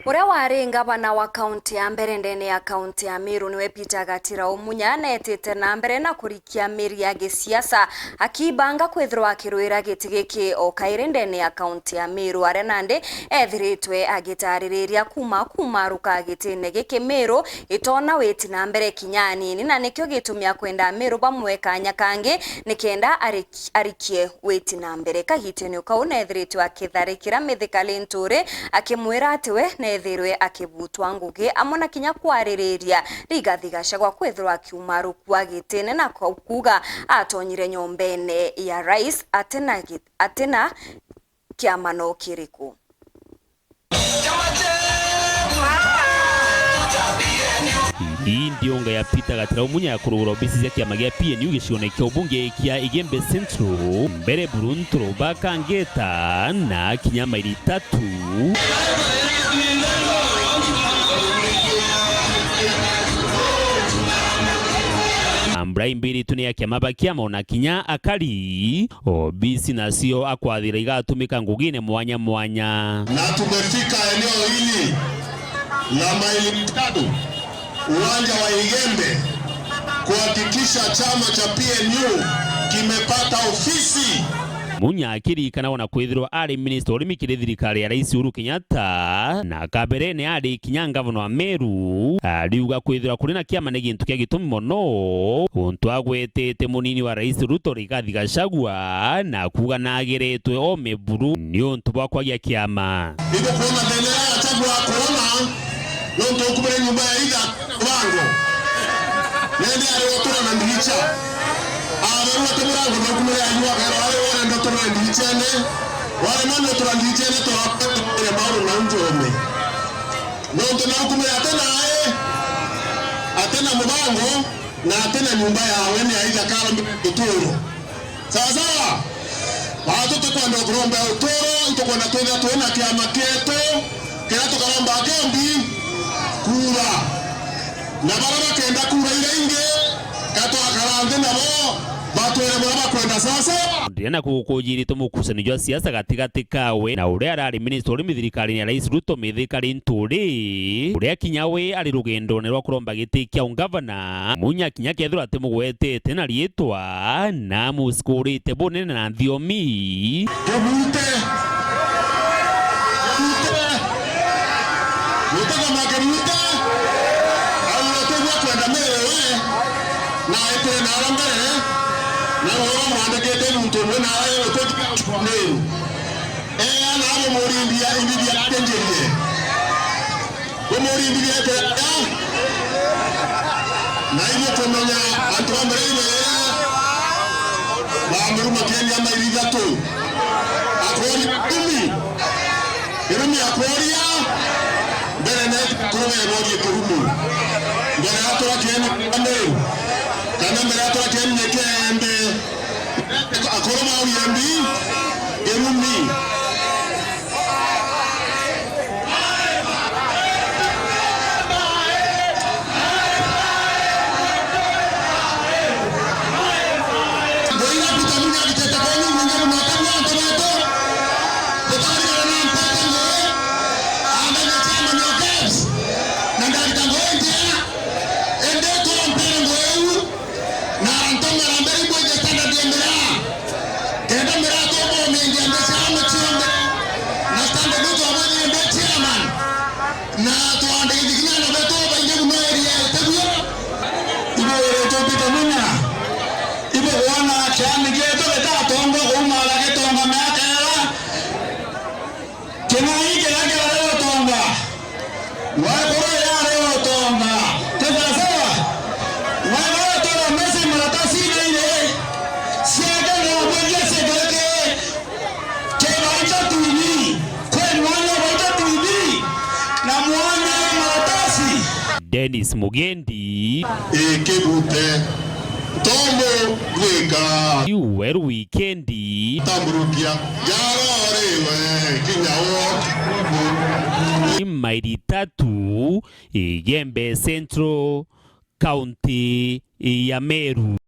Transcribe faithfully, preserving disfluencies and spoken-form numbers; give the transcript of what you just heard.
Uria wari ngavana wa kaunti ya mbere ndene ya kaunti ya Meru niwe Peter Gatira Umunya neetite na mbere na kurikia miri ya gisiasa, akibanga kwithirwa akirwira giti giki o kairi ndene ya kaunti ya Meru, aria nandi ethiritwe agitaririria kuma kumaruka gitine giki Meru itona witi na mbere kinya anini, na nikio gitumi akwenda Meru bamwe kanya kangi nikenda ari arikie witi na mbere. Kagitene kau neethiritwe akitharikira Mithika Linturi, akimwira ati we neethirwe akibutwa ngugi amwe na kinya kwaririria Rigathi Gachagua kwithirwa akiuma rukua gitine na ku-, kuuga atonyire nyombene ya rais atina gi-, atina kiama no kiriku. Ii ndiunga ya Peter Gatira Umunya ya kurugura obisi cia kiama gia P N U gicione kia ubunge kia Igembe Central, mbere Buruntu, Rubaka, Ngeta na kinya Mairi Tatu. Ambura imbiritu ni ya kiama ba kiama ona kinya akari. Obisi nacio akwathira igatumika ngugine mwanya mwanya. Na tumefika eneo hili la Maili Tatu, uwanja wa Igembe, kuhakikisha chama cha P N U kimepata ofisi. Munya akiririkana ona kwithirwa ari minista urimi kiri thirikari ya Rais Uhuru Kenyatta, na kaberene ari kinya ngavana wa Meru, ariuga kwithirwa kuri na kiama ni gintu kia gitumi mono, untu agwetete munini wa Rais Ruto Rigathi Gachagua, na kuuga nagiritwe ome buru niuntu bwa kwagia kiama. Ibukwona thina ya Gachagua akwona, nontu ukumire nyumba ya ithe mubango. Nende ari gutura na ndiricha. Aberwa ati murango nukumire ayu, aberwa ari urenda uturire ndirichene. Wari mani utura ndirichene, twakwire Paulo na unjume. Nontu naukumire ati nae, ati na mubango, na ati na nyumba yawe ni aithe akara guturo. Sawa sawa? Baatu tukwenda kuromba uturo, itukwenda twithira twina kiama kietu, kiria tukaromba kembi kura. Na baria bakenda kura iria ingi, ka twakara nthi nabo, batwire buria bakwenda, sawa sawa? Ndire na kugukujiritwe mukucanio jwa siasa gatigati kawe na uria arari minista urimi thirikarine ya Rais Ruto Mithika Linturi, uria kinya we ari rugendone rwa kuromba giti kia ungavana, Munya kinya kethirwa atimugwetete na riitwa, na amusikurite bunene na nthiomi. Kibute. Kibute. Gutega makibute. Au ndio tukwenda miri we. Na aitire na ara mbere. Na uhoro mwandikite muntu umwe na ara yo tutika miri. Ee, na abo murimbia, imbibia atenjerie. Bumurindiriete ria, na ibukumenya antu ba mbere ibeera, bamuruma kieni ya mairi ithatu. Akworia kirumi, kirumi akworia, mbere netu akuru beborie kirumi. Mbere atwira kieni kia Meru, kana mbere atwira kieni kia Embe, akuru bauria mbi, kirumi. Ndwira Peter Munya agitete kwenyu, mwingi muno, akamwira antu betu, tutarigana na mpete ngugi, ambe ni chairman wa KEBS, na ndarita ngugi njega, indi turompere ngugi iu, na antu marambere ibwite standard ya miraa. Kenda miraa tubomingia mbi cia muthiombe, na standard iu twabwithire mbi chairman. Na twandikithia kinya na betu baingi muno area ya Itebio. Ibo wire tupite munya. Ibo kwona kiani gietu gitatongwa kuumara gitonga miaka ira. King'ang'i kiria kiari utonga, ngwekuru iria ari utonga, ti sawa? Ngwekuru itwira message maratasine iri ciake na mbwithia ciikire ki, ki Baito T V, kwi mwanya Baito T V, na mwanya maratasi. Dennis Mugendi. Ikibute. Tomo gwika. Iu weru wikendi. Tamburukia. Jaroriwe kinya wo. Mairi tatu, Igembe Central, County ya Meru.